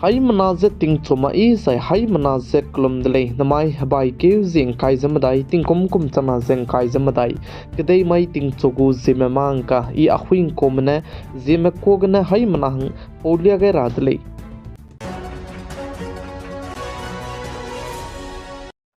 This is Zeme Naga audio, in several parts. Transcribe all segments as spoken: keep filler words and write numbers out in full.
Haimena ze tingchu ma i zai haimena ze kelum de lei. Namai hebaikeu zie ngkai ze medai, tingkum kum chana ze ngkai ze medai, kedei mai tingchu gu ziemme mangka i ahui ngkume ne ziemme kuâ gene haimena hang paulia gai ra de lei.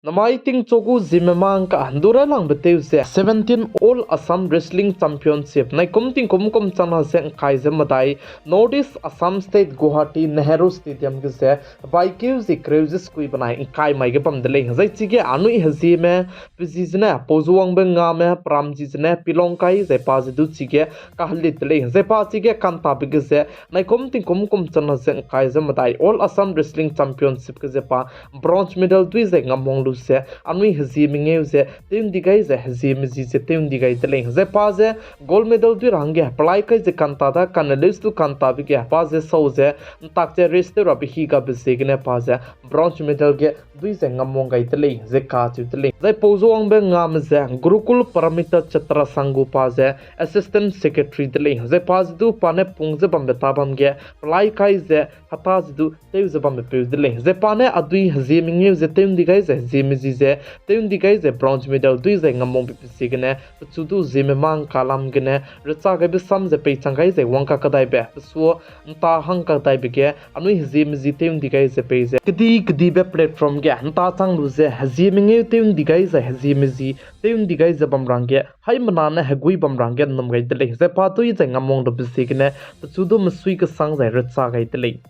Namai tingchu gu ziemme mangka du railangbe tew ze seventeen All Assam Wrestling Championship naikum tingkum kum chana ze ngkai ze medai, North East Assam State Guwahati Nehru Stadium ge ze hebaikeu zie kereu ze sekui benai ngkai mai ge bam de lei. Zai chige anui hezieme, pe zi zene Pouzuwangbe Ngame, peram zi zene Pilongkai, zai pa ze du chige kahelit de lei. Zai pa chige kantabe ge ze naikum tingkum kum chana ze ngkai ze medai All Assam Wrestling Championship ge ze pa bronze medal dui zai ngamwang lu ze anui hezieme ngeu ze tew ndi gai ze hezieme zi ze tew ndi gai de lei. Zai pa ze gold medal dui ra hangge pelai kai ze kanta da kane leus du kantabe ge pa ze sau ze ntak ze race tew rabe hi gabe ziegene pa ze bronze medal ge dui zai ngamwang gai de lei ze kacheu de lei. Zai Pouzuwangbe Ngame ze Gurukul Paramita Chhatra Sangh gu pa ze assistant secretary de lei. Zai pa ze du pa ne pung ze bambe ta bam ge pelai kai ze heta ze du tew ze bambe peu de lei. Zai pa ne adui hezieme ngeu ze tew ndi gai ze hezieme zi ze tew ndi gai ze bronze medal dui zai ngamwangbe pe ziegene pechu du ziemme mangka lam gene recha gaibe sam ze peichang gai zai wangka kadaibe pesuâ nta hangka kadaibe ge anui hezieme zi tew ndi gai ze pei ze kedi kedibe platform ge nta chang lu ze hezieme ngeu tew ndi gai zai hezieme zi tew ndi gai ze bam ra hangge haimena ne hegui bam ra hangge nnum gai de lei. Zai pa dui zai ngamwang lube ziegene pechu du mesui kesang zai recha gai de lei.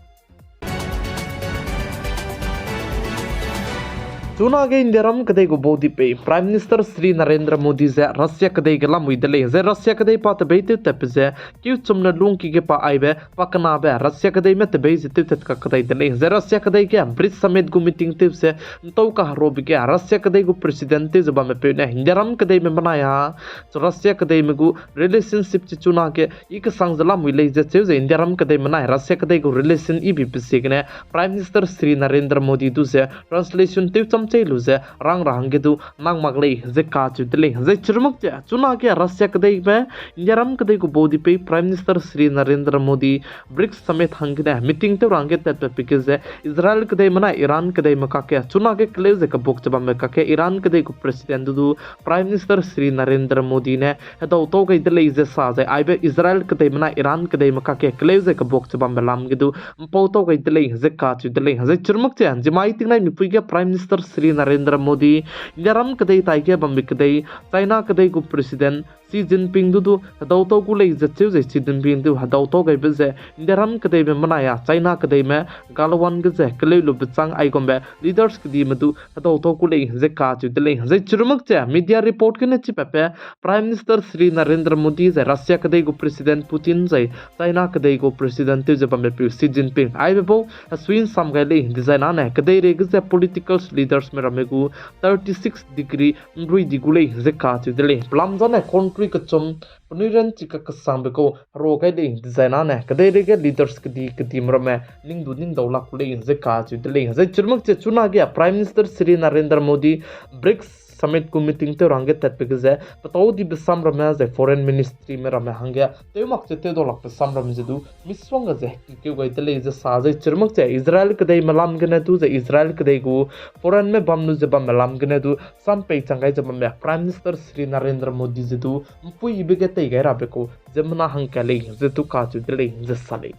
Chunage Indiaram kedei gu baudipei Prime Minister Shri Narendra Modi ze Russia kedei ge lamui de lei. Zai Russia kedei pa tebeitew tatbe ze keuchum ne lungki ge pa aibe pakenabe Russia kedeime tebei ze tewtat kakedai de lei. Zai Russia kedei ge BRICS Summit gu meeting tew ze ntau kaherobe ge Russia kedei gu President tew ze bamme peu ne Indiaram kedeime benai a Russia kedeime gu relationship chi chunage i kesang ze lamui lei ze cheu ze Indiaram kedeime benai Russia kedei gu relation ibi pe ziegene Prime Minister Shri Narendra Modi du ze translation tew cham chei lu ze rang ra hangge du nang mak lei ze kacheu de lei. Zai chirumak ze chunage Russia kedeime Indiaram kedei gu baudipei Prime Minister Shri Narendra Modi BRICS Summit hanggene meeting tew ra hangge tatbe pe ge ze Israel kedeime benai Iran kedeime kakge chunage keleu ze kebuk che bambe kakge Iran kedei gu President du du Prime Minister Shri Narendra Modi ne hedau tau gai de lei ze sa zai aibe Israel kedeime benai Iran kedeime kakge keleu ze kebuk che bambe lam ge du mpau tau gai de lei ze kacheu de lei. Zai chirumak ze nzimai tingnai mipui ge Prime Minister Shri Narendra Modi, Indiaram kedei taige bambe kedei China kedei gu President Xi Jinping du du hedau tau gu lei ze cheu ze Xi Jinping du hedau tau gaibe ze Indiaram kedeime benai a China kedeime galwan ge ze keleu lube chang aigumbe leaders kedime du hedau tau gu lei ze kacheu de lei. Zai chirumak ze media report gene chipatbe Prime Minister Shri Narendra Modi zai Russia kedei gu President Putin zai China kedei gu President tew ze bambe peu Xi Jinping aibe bau hesui nsam gai lei dezai nane kedeireige ze political leadersme ramme gu thirty-six degree nrui di gu lei ze kacheu de lei. Pelam zane country kechum penui ranchi kakesangbe kau hera gai lei dezai nane kedeireige leaders kedi kedime ramme ning du ning dau lak gu lei ze kacheu de lei. Zai chirumak ze chunage Prime Minister Shri Narendra Modi BRICS Summit gu meeting tew ra hangge tatbe ge ze petau dibe sam ramme zai foreign ministryme ramme hangge tew mak ze tew dau lakbe sam ramme ze du misongga ze kikeu gai de lei ze sa zai chirumak ze Israel kedeime lam gene du zai Israel kedei gu foreignme bam lu ze bamme lam gene du sam peichang gai ze bamme Prime Minister Shri Narendra Modi ze du mpuibe ge tei gai rabe kau ziemmena hangka lei ze du kacheu de lei ze sa lei.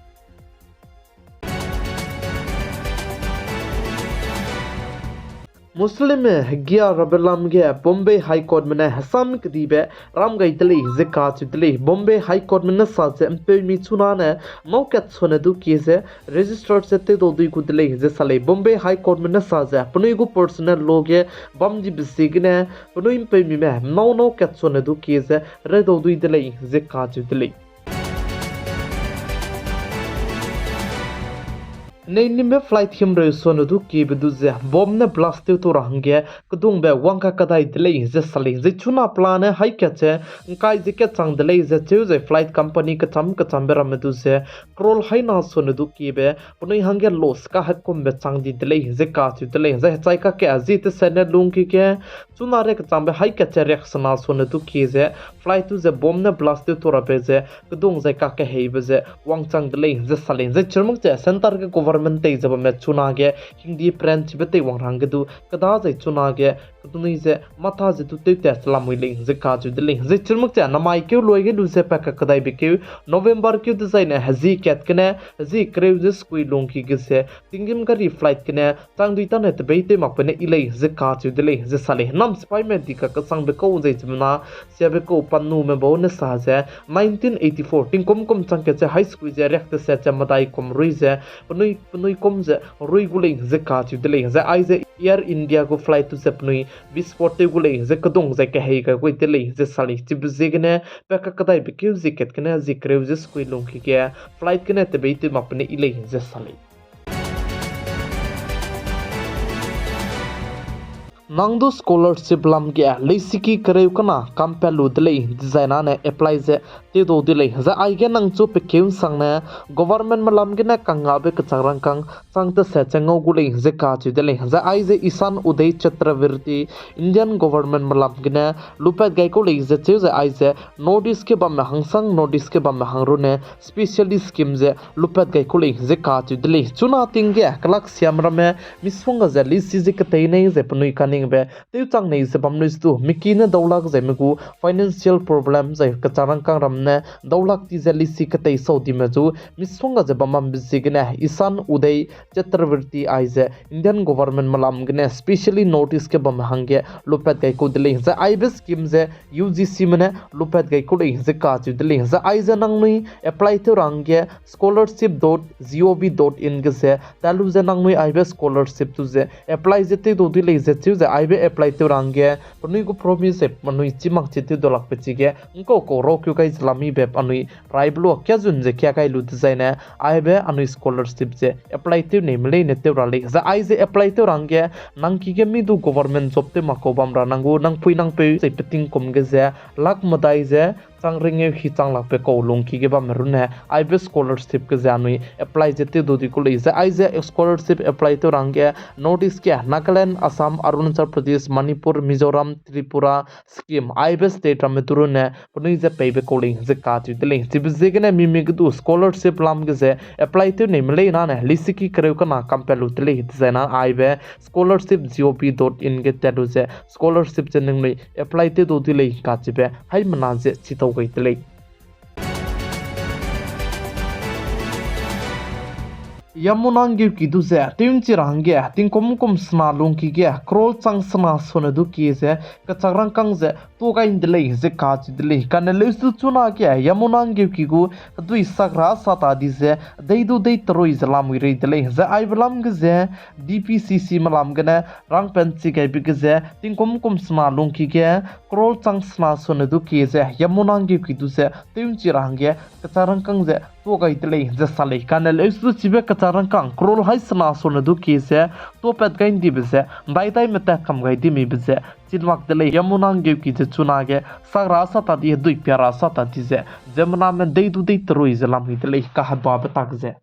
Muslimme hegia rabe lam ge Bombay High Courtme ne hesam kedibe ram gai de lei ze kacheu de lei. Bombay High Courtme ne sa ze mpeumi chunane nâu kat sone du kie ze register ze tewdau dui gu de lei ze sa lei. Bombay High Courtme ne sa ze penui gu personal law ge bam dibe ziegene penui mpeumime nâu nâu kat sone du kie ze redau dui de lei ze kacheu de lei. Nei nimbe flight himreu sone du kiebe du ze bomb ne blast tew tau ra hangge kedungbe wangka kadai de lei ze sa lei. Zai chuna pelane haî kat ze ngkai ze kat chang de lei ze cheu zai flight company kecham kechambe ramme du ze crore haî na sone du kiebe penui hangge loss kahekumbe chang di de lei ze kacheu de lei. Zai hechai kakge zi tesatne lungki ge chuna re kechangbe haî kat ze riaksena sone du kie ze flight du ze bomb ne blast tew tau rabe ze kedung zai kakeheibe ze wangchang de lei ze sa lei. Zai chirmuk ze centre ge government government tei ze bamme chunage hingdi pran chibe teiwang ra hangge du, keda zai chunage, ketunui ze, matha ze du tewtat lamui lei ze kacheu de lei. Zai chirmak ze, namai keu luai ge lu ze pa kakadaibe keu, November keu dezaine, hezi kat gene, hezi kereu ze sekui lungki ge ze, tinggîm gari flight gene, changdui tane tebei tew makbe ne yi lei ze kacheu de lei, ze sa lei. Nam sipaime di kakesangbe kau zai ziemmena, siabe kau panume bau ne sa ze, nineteen eighty-four, tingkum kum chang kat ze high school ze riak teset ze medai kum rui ze, penui, penui kum ze rui gu lei ze kacheu de lei. Zai aize Air India gu flight tu ze penui bisport tew gu lei ze kedung zai kehei gai gui de lei ze sa lei. Chibe ziegene, pa kakadaibe keu zi kat gene zi kereu ze sekui lungki ge flight gene tebei tew makbe ne yi lei ze sa lei. Nang du scholarship lam ge leisiki kereu kena kampet lu de lei, dezaine apply ze tewdau de lei. Zai aige nang chu pekeu nsangne government me lam gene kangngabe kechak rangkâng chang teset ze ngau gu lei ze kacheu de lei. Zai aize Ishan Uday Chakravarty Indian government me lam gene lupat gai kau lei ze cheu zai aize North East ge bamme hangsang North East ge bamme hangrune specialist scheme ze lupat gai kau lei ze kacheu de lei. Chuna ting ge kelaksiame ramme misongga ze leisi ze ketei nei ze penui kaningbe tewchang nei ze bam lui stu, miki ne daulak zai me gu financial problem zai kechak rangkâng ram ne daulak ti ze leisi ketei sau dime zu misongga ze bam bambe ziegene Ishan Uday Chakravarty aize Indian government me lam gene specially North East ge bamme hangge lupat gai kau de lei. Zai aibe scheme ze U G C me ne lupat gai kau lei ze kacheu de lei. Zai aize nangnui apply tew ra hangge scholarship dot gov dot in ge ze tat lu ze nangnui aibe scholarship tu ze apply ze tewdau de lei ze cheu zai aibe apply tew ra hangge penui gu promise ze penui chî mak chi tewdau lakbe chige ngkau kau raukeu gai ze lam mibe penui raibe lua kia zun ze kia gai lu dezaine aibe anui scholarship ze apply tew nei me leine tew ra lei. Zai aize apply tew ra hangge nang ki ge mi du government job tew mak kau bam ra nang gu nang pui nang peu zai peting kum ge ze lak medai ze chang ringeu hi chang lakbe kau lungki ge bamme runne aibe scholarship ge ze anui apply ze tewdau di kau lei. Zai aize scholarship apply tew ra hangge North East ge Nagaland, Assam, Arunachal Pradesh, Manipur, Mizoram, Tripura, Sikkim, aibe state ramme du runne penui ze peibe kau lei ze kacheu de lei. Chibe ziegene mimi ge du scholarship lam ge ze apply tew nei me lei nane leisiki kereu kena kampet lu de lei dezaine aibe scholarship gov dot in ge tat lu ze scholarship ze ningnui apply tewdau de lei kachibe haimena ze chitau gai de lei. Yamuna nggeuki du ze tew'nchi ra hangge tingkum kum sena lungki ge crore chang sena sone du kie ze kechak rangkâng ze tuâ gai de lei ze kacheu de lei. Kane leuse du chunage Yamuna nggeuki gu hedui sak ra sa ta di ze dei du dei terui ze lamui rei de lei. Zai aibe lam ge ze D P C C me lam gene rangpen chi gaibe ge ze tingkum kum sena lungki ge crore chang sena sone du kie ze Yamuna nggeuki du ze tew'nchi ra hangge kechak rangkâng ze tuâ gai de lei ze sa lei. Kane leuse du chibe kechak rangkâng crore hai sena sone du kie ze tuâpat gai ndibe ze ndai daime tat kam gai dimibe ze chilak de lei. Yamuna nggeuki ze chunage sak ra sa ta di hedui pia ra sa ta di ze ziemmename dei du dei terui ze lamui de lei kahebabe tak ze.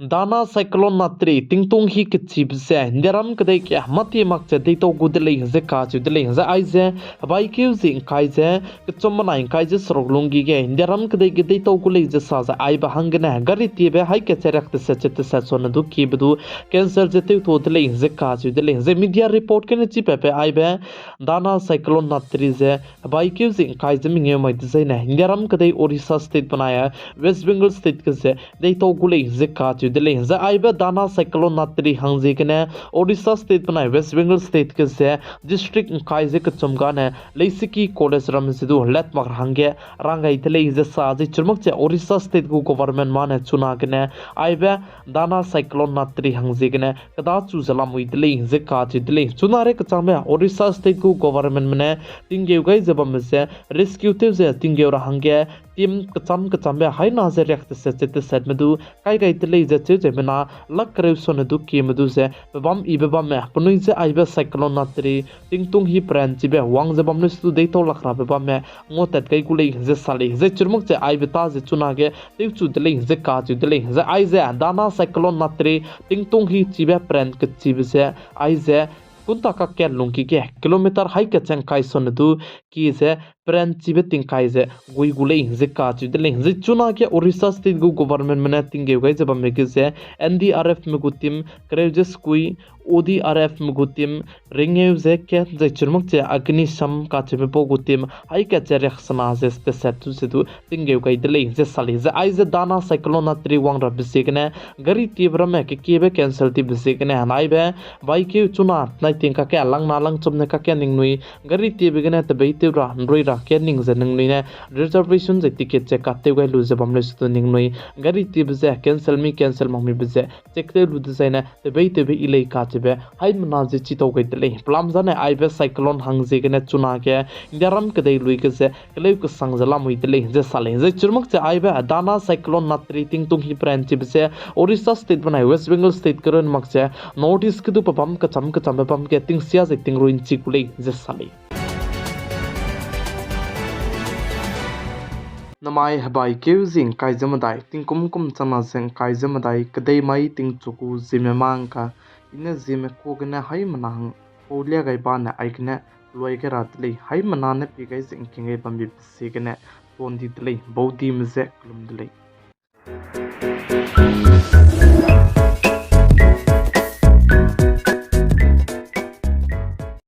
Dana cyclone natri tingtung hi kechibe ze Indiaram kedei ge mâtie mak ze deitau gu de lei ze kacheu de lei. Zai aize hebaikeu zi ngkai ze kechum menai ngkai ze seruk lungki ge Indiaram kedei ge deitau gu lei ze sa zai aibe hanggene gari tiebe haî kat ze riak teset ze teset sone du kiebe du cancel ze tewtuâ de lei ze kacheu de lei. Zai media report gene chipatbe aibe Dana cyclone natri ze hebaikeu zi ngkai ze mengeu mai dezaine Indiaram kedei Orissa state benai West Bengal state ge ze deitau gu lei ze kacheu de lei. Zai aibe Dana cyclone natri hangziegene Orissa state benai West Bengal state ge ze district ngkai ze kechum gane leisiki college ramme ze du let mak ra hangge rang gai de lei ze sa zai chirmak ze Orissa state gu government mane chunagene aibe Dana cyclone natri hangziegene kedachu ze lamui de lei ze kacheu de lei. Chunare kechangbe Orissa state gu governmentme ne tinggeu gai ze bamme ze rescue tew ze tinggeu ra hangge team kecham kechambe haîna ze riak teset ze tesetme du kai gai de lei ze cheu ze mina lak kereu sone du kieme du ze pebâm yibe bamme penui ze aibe cyclone natri tingtung hi pran chibe wang ze bam lui se du deitau lak rabe bamme nguatat gai gu lei ze sa lei. Zai chirmak ze aibe ta ze chunage tewchu de lei ze kacheu de lei. Zai aize Dana cyclone natri tingtung hi chibe pran kechibe ze aize kunta kakge lungki ge kilometer haî kat ze ’ngkai sone du ki ze peranchibe tingkai ze gui gu lei ze kacheu de lei. Zai chunage Orissa State gu governmentme ne tinggeu gai ze bambe ge ze N D R Fme gu team kereu ze sekui, O D R Fme gu team ringeu ze kat, zai chirmak che Agnishan kacheube pau gu team haî kat ze riaksena ze teset tu ze du tinggeu gai de lei ze sa lei. Zai aize Dana cyclone na teri wang rabe ziegene gari tiebe ramme kekiebe cancel tibe ziegene naibe baikeu chuna nai ting kakge langna langchum ne kakge ningnui gari tiebe gene tebeitew ra ’nrui ra ke ning ze ningnui ne reservation zai ticket ze katew gai lu ze bam lei sedu ningnui gari tiebe ze cancel mi cancel mak mibe ze check tew lu dezaine tebeitewbe i lei kacheube haimena ze chitau gai de lei. Pelam zane aibe cyclone hang ziegene chunage Indiaram kedei lui ge ze keleu kesang ze lamui de lei ze sa lei. Zai chirmak che aibe Dana cyclone na teri tingtung hi peranchibe ze Orissa State benai West Bengal State kerun mak che North East ge du pebâm kecham kechambe bâm ge tingsia zai tingrui ’nchi gu lei ze sa lei. Namai hebaikeu zi ’ngkai ze medai, tingkum kum changna ze ’ngkai ze medai, kedei mai tingchu gu Zeme mangka, i ne Zeme kua gene haimena hang pau lia gai bane aigene luai gai ra de lei, haimena ne pie gai ze ’ngking gai bambe ziegene tuan di de lei, baudime ze kelum de lei.